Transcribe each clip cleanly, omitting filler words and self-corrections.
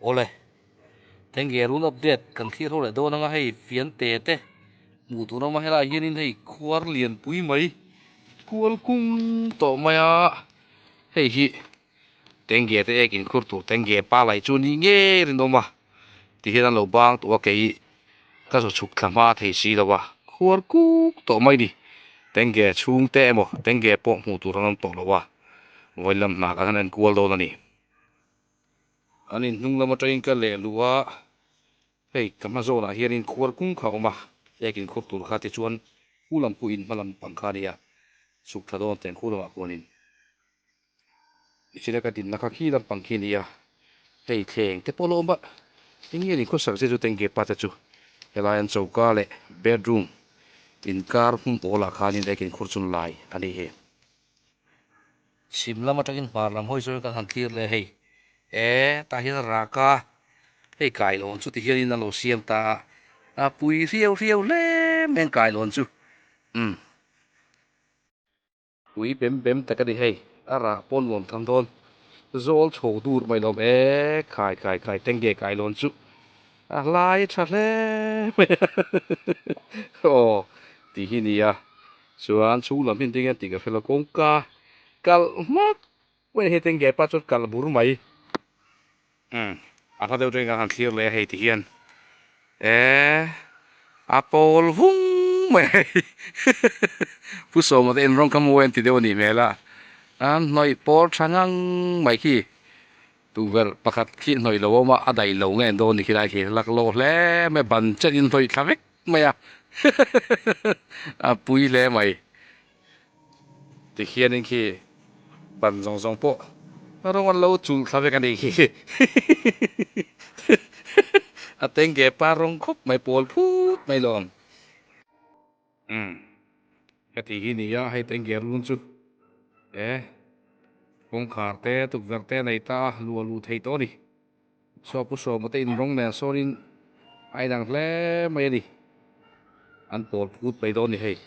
Awle, Tengge run update kan thlir ho leh dawn anga hei fiante te hmuh tur awm a helaiah hianin hei khuar lianpui mai kual kung tawh mai a hei hi Tengge te ek inkhur tur Tengge pa laih chu ni ngei rinawm a ti hian an lo bang tawh a kei ka zu chhuk thla hma thei si lo a khuar kuk tawh mai ni Tengge chhungte emaw Tengge pawh hmuh tur an awm tawh lo a vawilam hna kan han enkual dawn a ni. An in hnung lam atangin ka leh luh a, hei ka hma zawnah hianin khuar kung kha a awm a, ek inkhur tur kha tichuan khu lam pawh in hma lam pang kha a nia, chhuk thla dawn teng khu lamah khuanin nichina ka dinna kha khi lampang khi a ni a, hei thleng te pawh a lo awm a, eng nge ni khawsak zet chu tengge pa te chu helai an choka leh bedroom inkar hmun pawlah khanin ek inkhur chun lai a ni hi. Chhim lam atangin hmar lam hawi chuan kan han thlir leh hei e tah hian a rak a hei kailawn chu ti hianin a lo siam ta a a pui hriau hriau hle mai ang kailawn chu umm pui bem bem tak a ni hei a rah pawh nuam tham dawn zawl chho dur mai lawm e khai khai khai tengge kailawn chu a hlai tha hle mai a aw tih hi nia. Chuan chhung lam hi engtin nge tih ka hre lo, kawngka kalh hmak mai hei tengge pa chuan kalh bur mai. Umm a hla deuh tengah han thlir leh a hei ti hian eh a pawl vung mai hei Pu Sawma te in rawng kha mawi an ti deuh a nih hmel a, an hnawih pawl tha ngang mai khi tukverh pakhat khi hnawih lo a awm a, a daih lo nge dawn ni khi lai khi laklawh hle mai ban chen in hnawih thla vek. mai a a pui hle mai tikhianin khi ban zawng zawng pawh rawng an lo chulh thla vek a nih khi a tengge pa rawng khawp mai pawl phut mai lawm umm heti hi ni a hei tengge run chu e kawngkhar te tukverh te a nei ta a luah luh theih tawh a ni. Saw pu Sawma te inrawng nen sawnin a inang hle mai a ni. An pawl phut mai dawn ni hei.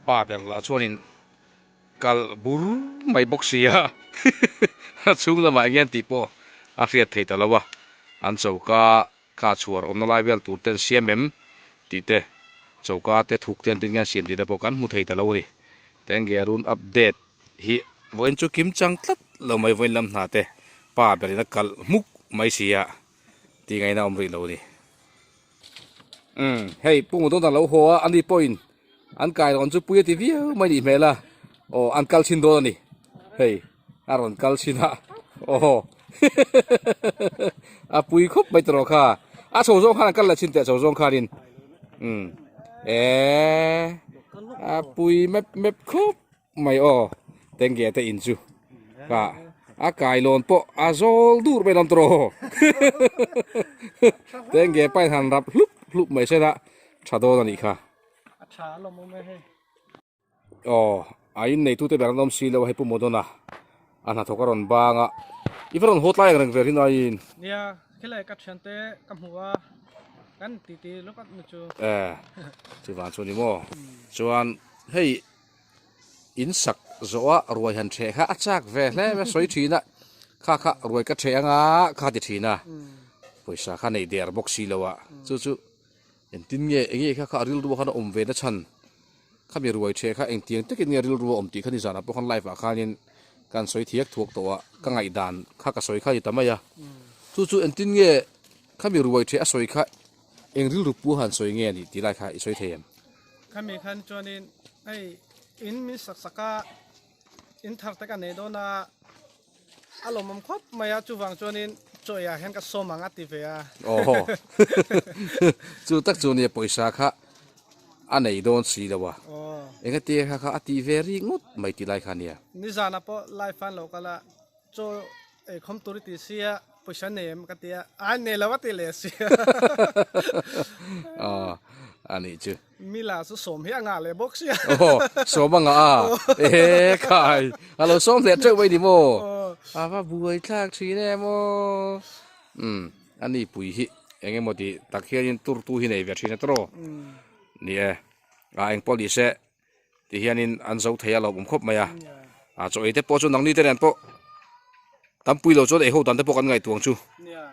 Pa ber lah chuanin kalh bur mai bawk si a, a chhung lamah eng hian tih pawh a hriat thei ta lo a. An choka kha chhuar awmna lai vel tur ten siam em tih te, choka te thuk te an tin nge an siam tih te pawh kan hmu thei ta lo a ni. Tengge run update. Hi vawiin chu kim chang tlat lo mai vawiin lam hna te pa berin a kalh hmuk mai si a tih ngaihna awm rih lo a ni. Umm hei Pu Ngudawna lo haw a ani pawhin an kai rawn chu pui a ti viau mai nih hmel a aw an kal chhin dawn a ni hei a rawn kal chhin a aw a pui khawp mai tawh kha a chho zawng khan an kal leh chhin teh chho zawng khanin umm eh a pui mep mep khawp. Mai aw, Tengge te in chu ka a kailawn pawh a zawl dur mai lam tawh Tengge pa in han rap hlup hlup mai se la tha dawn a nih kha. A tha alawm awm e hei. Aw, a in neitu te ber an awm si lo a hei Pu Modona a hnathawk a rawn bang a, i va rawn haw tlai ang reng ve rin aiin. Nia, khilai ka thiante ka hmu a, kan titi lawk at ni chu. E, chuvang chu ni maw? Chuan hei In sak zawh a ruai han ṭheh kha a chak ve hle mai a sawi ṭhin a, kha kha ruai ka ṭheh anga kha ti ṭhin a, pawisa kha nei der bawk si lo a, chu chu engtin nge eng nge kha kha a rilru khan a awm ve na chhan khami ruai ṭheh kha engtiang takin nge rilru a awm tih kha nizanah pawh khan live ah khanin kan sawi thiak thuak tawh a, ka ngaihdan kha ka sawi kha a ni ta mai a, chu chu engtin nge khami ruai ṭheh a sawi kha eng rilru pu han sawi nge a nih tih lai kha i sawi thei em? Khami khan chuanin hei in min sak sak a in thar te ka nei dawn a a lawmawm khawp mai a chuvang chuanin chaw ah hian ka sawm ang a ti ve a. Aw chu tak chu nia pawisa kha a nei dawn si lo a engatia kha kha a ti ve ri ngawt mai tih lai kha nia. Nizanah pawh live a an lo kal a chaw ei khawm tur i ti sia pawisa nei em ka ti a ai nei lo a ti leh sia. Aw a nih chu. Mila chu sawm hi a ngah leh bawk sia. Aw sawm a ngah a e khai a lo sawm leh teuh mai ni maw a va buai thlak thin em aw umm a ni pui hi eng emaw tih tak hianin tur tu hi nei ve thin a tawrh aw ni e a engpawh ni se. Ti hianin an zo thei a lo awm khawp mai a, a chaw ei te pawh chu nangni te nen pawh Tampui lo chuan ei ho dan te pawh kan ngaihtuah ang chu.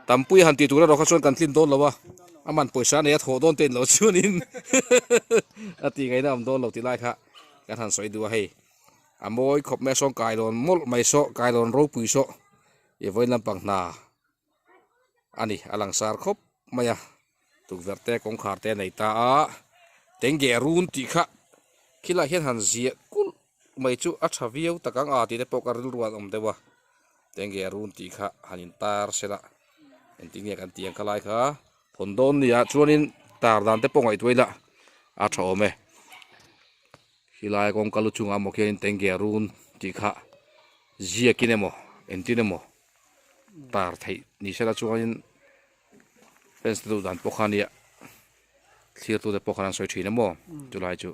Tampui han tih tur erawh kha chuan kan tlin dawn lo a, a man pawisa nei a thawh dawn te in lo chuanin a tih ngaihna awm dawn lo tih lai kha kan han sawi duh a hei. A mawi khawp mai a sawn kailawn mawlh mai saw, kailawn ropui saw i vawiin lampang hna a ni a langsar khawp mai a tukverh te kawngkhar te a nei ta a tenge run tih kha khilai hian han ziah kulh mai chu a tha viau tak ang a tih te pawh ka rilru an awm deuh a tenge run tih kha han in tar sela engtin nge kan tih ang kha lai kha thawn dawn nia chuanin tar dan te pawh ngaihtuah ila a tha awm e khilai kawngka lu chungah maw khianin tenge run tih kha ziakin emaw engtin emaw. Tar theih ni sela chuanin fans te duh dan pawh kha nia thlir tute pawh khan an sawi thin a maw chulai chu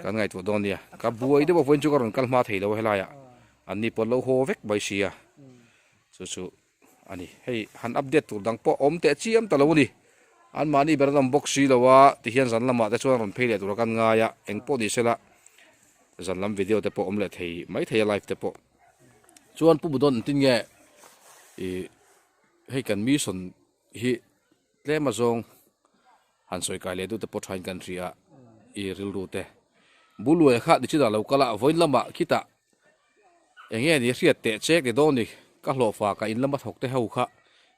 kan ngaihtuah dawn nia ka buai deuh a vawiin chu ka rawn kal hma thei lo a helai ah an ni pawh an lo haw vek mai sia chu chu a ni hei han update tur dang pawh awm teh chiam ta lo a ni an mahni ber an awm bawk si lo a tihian zan lamah te chuan rawn phei leh tur a kan ngai a eng pawh ni sela zan lam video te pawh awm leh thei mai thei a live te pawh. Chuan Pu Budon engtin nge ih hei kan mission hi tlem azawng han sawi kai leh deuh te pawh thain kan hria a ih rilru te Buluaia kha nichinah lo kal a vawiin lamah khitah eng nge ni hriat teh chek ni dawn ni ka hlawhfa ka in lama thawk te ho kha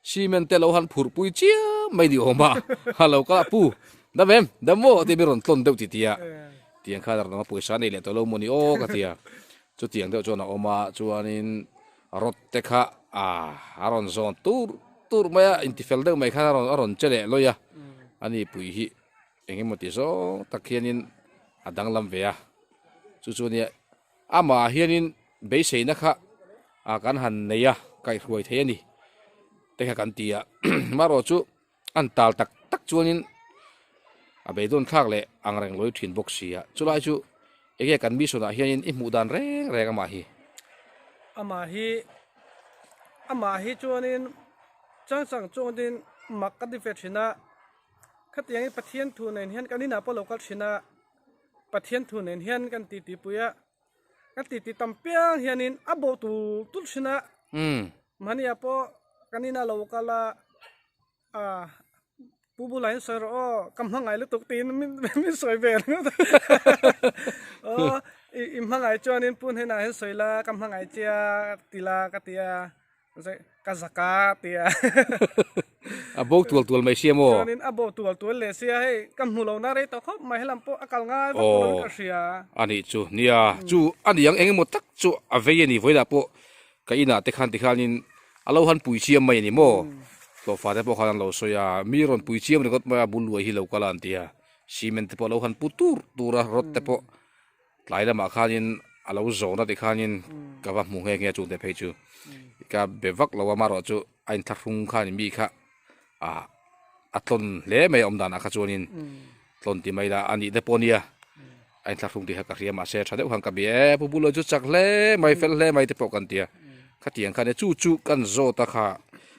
cement te lo han phurh pui chiam mai ni awm a a lo kal a pu dam em dam maw tih mi rawn tlawn deuh ti tia tiang khan a rawn awm a pawisa nei leh tawh lo maw ni aw ka ti a. Chutiang deuh chuan a awm a, chuanin rod te kha a rawn zawn tur tur mai a, intifel deuh mai khan a rawn a rawn che leh lawih a, ani pui hi eng emaw ti zawng tak hianin a danglam ve a, chu chu nia amah hianin beiseina kha a kan han nei a, kaihhruai thei a ni te kha kan ti a, marawh chu an tal tak tak chuanin a beidawn thlak leh ang reng lawi thin bawk si a chulai chu enge kan mission ah hianin i hmuh dan reng reng amah hi. Amah hi amah hi chuanin chang chang chuanin mak ka ti ve thin a khatiangin Pathian thu nen hian kan inah pawh lo kal thin a Pathian thu nen hian kan titi pui a ka titi tam piang hianin a bo tur tur thin a mahnia pawh kan inah lo kal a ah pu bulah hian sawi rawh aw ka hmangaih lutuk tiin min min sawi ve ringawt a aw i hmangaih chuanin pu hnenah hian sawi la ka hmangaih che a ti la ka ti a Ka zaka tia. A bo tual tual mai sia maw? Chuanin a bo tual tual leh sia hei ka hmu lo na rei tawh khawp mai helam pawh a kal ngai vak lo in ka hria. A nih chu nia chu a ni ang eng emaw tak chu a vei a ni vawilah pawh ka inah te khan tikhanin a lo han pui chiam mai a ni maw? Hlawhfa te pawh khan an lo sawi a mi rawn pui chiam ringawt mai a bul luai hi lo kal a an ti a cement te pawh a lo han pu tur tur a rod te pawh Tlai lamah khanin a lo zawn a tikhanin ka va hmu nghe nghe chungte phei chu ka be vak lo a amaherawh chu a inthlahrung khanin mi kha ah a tlawn hle mai a awm danah kha chuanin tlawn ti mai la a nih te pawh nia a inthlahrung tih kha ka hria mahse tha deuh khan ka bia e pu Bulo chu chak hle mai fel hle mai te pawh kan ti a khatiang khan chu chu kan zawt a kha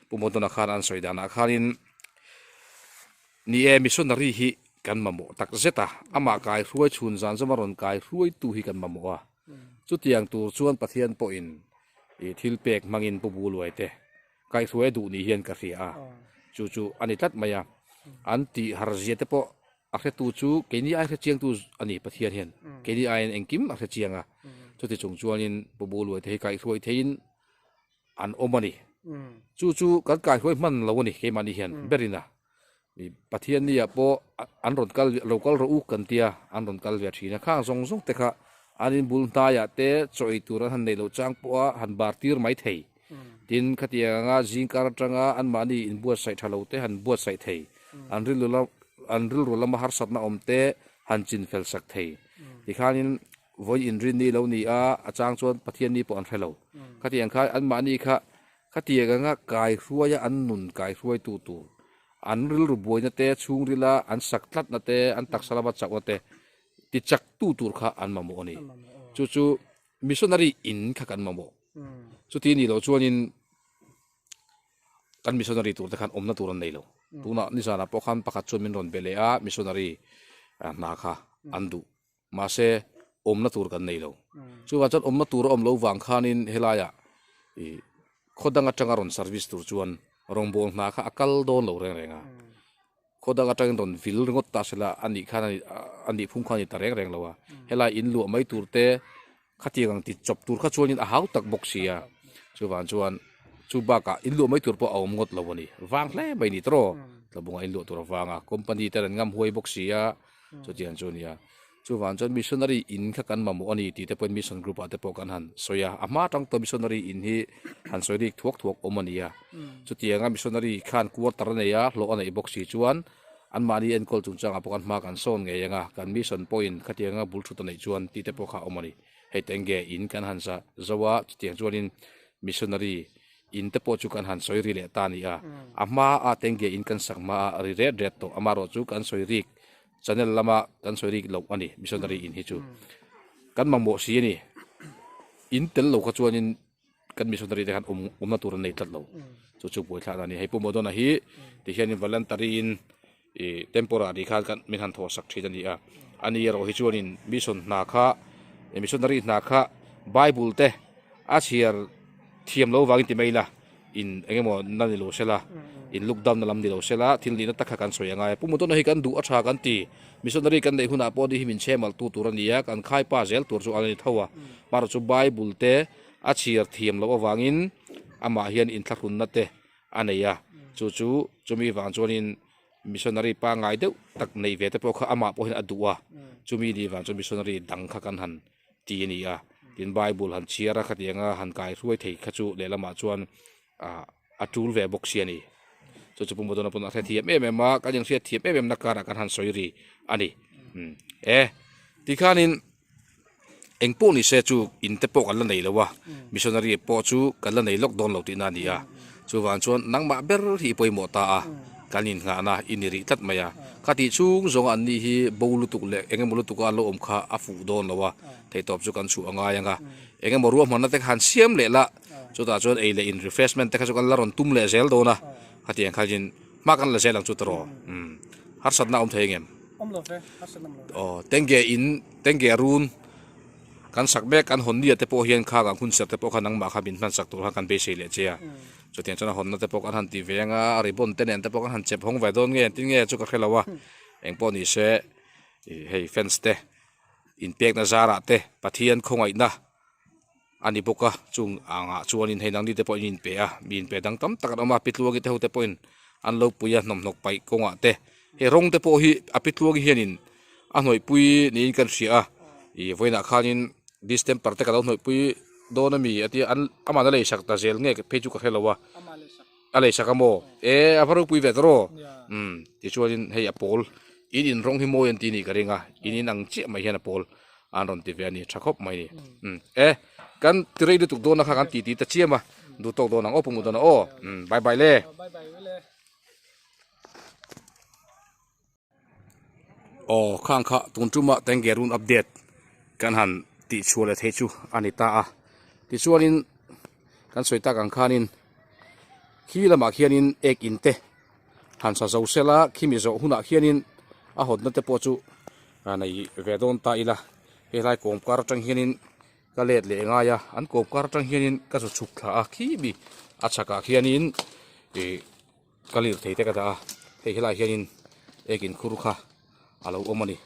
Pu Mawtawna khan an sawi danah khanin Ni e, missionary hi kan mamawh tak zet a, amah kai hruai chhun zan zawma rawn kai hruaitu hi kan mamawh a. Chutiang tur chuan Pathian pawhin i thil pek hmangin Pu Buluai te kaihhruai a duh ni hian ka hria a, chu chu a ni tlat mai a. An tih harzia te pawh a hretu chu keini ai hrechiangtu a ni Pathian hian keini aiin engkim a hrechiang a. Chuti chung chuanin Pu Buluai te hi kaihhruai theiin an awm a ni. Chu chu kan kaihruai hman lo a ni keimahni hian berin a. Pathian ni ah pawh an rawn kal lo kal rawh u kan tia an rawn kal ve thin a. Khang zawng zawng te kha an inbul hnaiah te chaw ei tur an han neih loh chang pawh a han bar tir mai thei. Tin, khatiang anga zingkar atanga anmahni inbuatsaih tha lo te han buatsaih thei. An rilru lam an rilru lama harsatna awm te han chin fel sak thei. Tikhanin Vawi inrin ni lo ni a, a chang chuan Pathian ni pawh an hre lo. Khatiang kha anmahni kha khatiang anga kaihruaia an nun kaihruaitu tur, an rilru buaina te, chhungrila an sak tlatna te, an taksa lama chauhna te tichaktu tur kha an mamawh a ni. Chu chu missionary in kha kan mamawh. Chuti ni loh chuanin Kan missionary tur te khan awmna tur an nei lo. Tunah nizanah pawh khan pakhat chuan min rawn be leh a, missionary hna kha an duh. Mahse, awmna tur kan nei lo. Chuvang chuan awmna tur a awm lo vang khanin helaiah ih Khaw dang atanga rawn service tur chuan rawngbâwl hna kha a kal dawn lo reng reng a. Khaw dang atangin rawn vil ringawt ta sela a nih khan a nih phung kha a ni ta reng reng lo a. Helai in luah mai tur te khatiang ang ti chawp tur kha chuanin a hau tak bawk si a. Chuvang chuan chu bakah in luah mai tur pawh a awm ngawt lo a ni. Vang hle mai ni tawh. Tlabunga in luah tur avanga company ten an ngam huai bawk si a. Chutiang chu a ni a. Chuvang chuan missionary in kha kan mamawh a ni tih te pawhin mission group ah te pawh kan han sawi a, a hma atang tawh missionary in hi han sawi rik thuak thuak awm a ni a. Chutianga missionary khan quarter a nei a, hlawh a neih bawk si chuan anmahni enkawl chungchangah pawh kan hma kan sawn ngei ang a, kan mission pawhin khatianga bul thut a neih chuan tih te pawh kha a awm a ni. Hei teng nge in kan han sa zo a, chutiang chuanin missionary in te pawh chu kan han sawi ri leh ta a ni a, a hma a teng nge in kan sak hma a ri ret ret tawh, amaherawhchu kan sawi rik Channel lama kan sawi rik loh a ni, missionary in hi chu kan mamawh si a ni. In tel lo kha chuanin kan missionary te khan awm awmna tur an nei tlat lo. Chu chu buaithlak a ni. Hei Pu Modona hi tihianin voluntary in ih temporary khan kan min han thawhsak thin a ni a. Ani erawh hi chuanin mission hna kha missionary hna kha Bible te a chhiar thiam lo vangin ti mai ila. In eng emaw na ni lo sela, in look down na lam ni lo sela, thil nihna tak kha kan sawi angai. Pu Mutawna hi kan duh a tha kan ti. Missionary kan neih hunah pawh ni hi min chhemal tu tur a ni a, kan khai pa zel tur chu a la ni tho a. Hmarawh chu Bible te a chhiar thiam loh avangin amah hian inthlahrunna te a nei a. Chu chu chumi vang chuanin missionary pangngai deuh tak neih ve te pawh kha amah pawh hian a duh a. Chumi ni vang chuan missionary dang kha kan han ti a ni a, tin Bible han chhiar a khatianga han kai hruai thei kha chu lehlamah chuan ah a tul ve bawk si a ni. Chu chu Pu Modona pawn a hrethiam em em a, kan inhriatthiam em em na karah kan han sawi ri a ni. Umm e tikhanin eng pawh ni se chu in te pawh kan la nei lo a, missionary pawh chu kan la nei lawk dawn lo tihna a ni a, chuvang chuan nangmah ber hi i pawimawh ta a, kan innghahna i ni rih tlat mai a. Kha tih chhung zawnga an ni hi bo lutuk leh eng emaw lutuka an lo awm kha a fuh dawn lo a, theihtawp chu kan chhuah a ngai ang a. Eng emaw ruahmanna te kha han siam leh la, chutah chuan ei leh in refreshment te kha chu kan la rawn tum leh zel dawn a, khatiang khanin hma kan la zel ang chu tawh umm harsatna a awm thei ang em? Awm lo ve, harsatna awm lo ve. Aw, tengge in, tengge run kan sak mek an hawn nia te pawh hian khang ang hun serh te pawh kha nangmah kha min hman sak tur khan kan beisei leh che a. Chutiang chuan a hawnna te pawh kan han ti ve anga, a ribbon te nen te pawh kan han chep hawng ve dawn nge engtin nge chu ka hre lo a, engpawh ni se ih hei fans te inpekna zarah te Pathian khawngaihna a ni bawk a, chung angah chuanin hei nangni te pawhin in inpe a, mi inpe dang tam tak an awm a, Pitluangi te ho te pawhin an lo pui a hnawmhnawk paih kawngah te, hei rawng te pawh hi a Pitluangi hianin a hnawihpui niin kan hria a ih vawiinah khanin distemper te ka lo hnawihpui dawn a mi a tia an amah a leisak ta zel nge phei chu ka hre lo a a leisak a maw e a va ropui ve ta raw umm tichuanin hei a pawl in in rawng hi mawi an ti nih ka ring a in in ang chiah mai hian a pawl an rawn ti ve a ni tha khawp mai ni umm e kan ti rei lutuk dawn a kha kan ti ti ta chiam a duh tawk dawn ang aw pumut dawn a aw umm bye bye le. Aw khang kha tun tuma tenge run update kan han tih chhuah leh theih chu a ni ta a tichuanin kan sawi tak ang khanin khi lamah khianin ek in te han sa zo sela khimi zawh hunah khianin a hawtna te pawh chu a nei ve dawn ta ila helai kawmkar atang hianin ka let leh ngai a an kawmkar atang hianin ka zu chhuk thla a khimi a chhakah khianin ih. Ka lirthei te ka dah a, hei helaiah hianin ek in khur kha a lo awm a ni.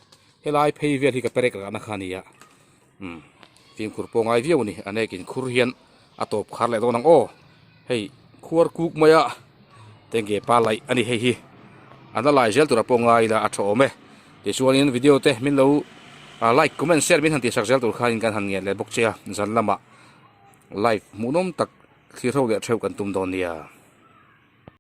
Helai phei vel hi ka perek rahna kha a ni a, umm fimkhur pawh ngai viau a ni. An ek in khur hian a tawp khar leh dawn ang aw, hei khuar kuk mai a tenge pa laih a ni hei hi. An la lai zel tura pawh ngai ila a tha awm e. Tichuanin video te min lo like, comment, share min han tihsak zel tur khanin kan han ngen leh bawk che a, zan lamah live hmuhnawm tak thlir ho leh theuh kan tum dawn nia.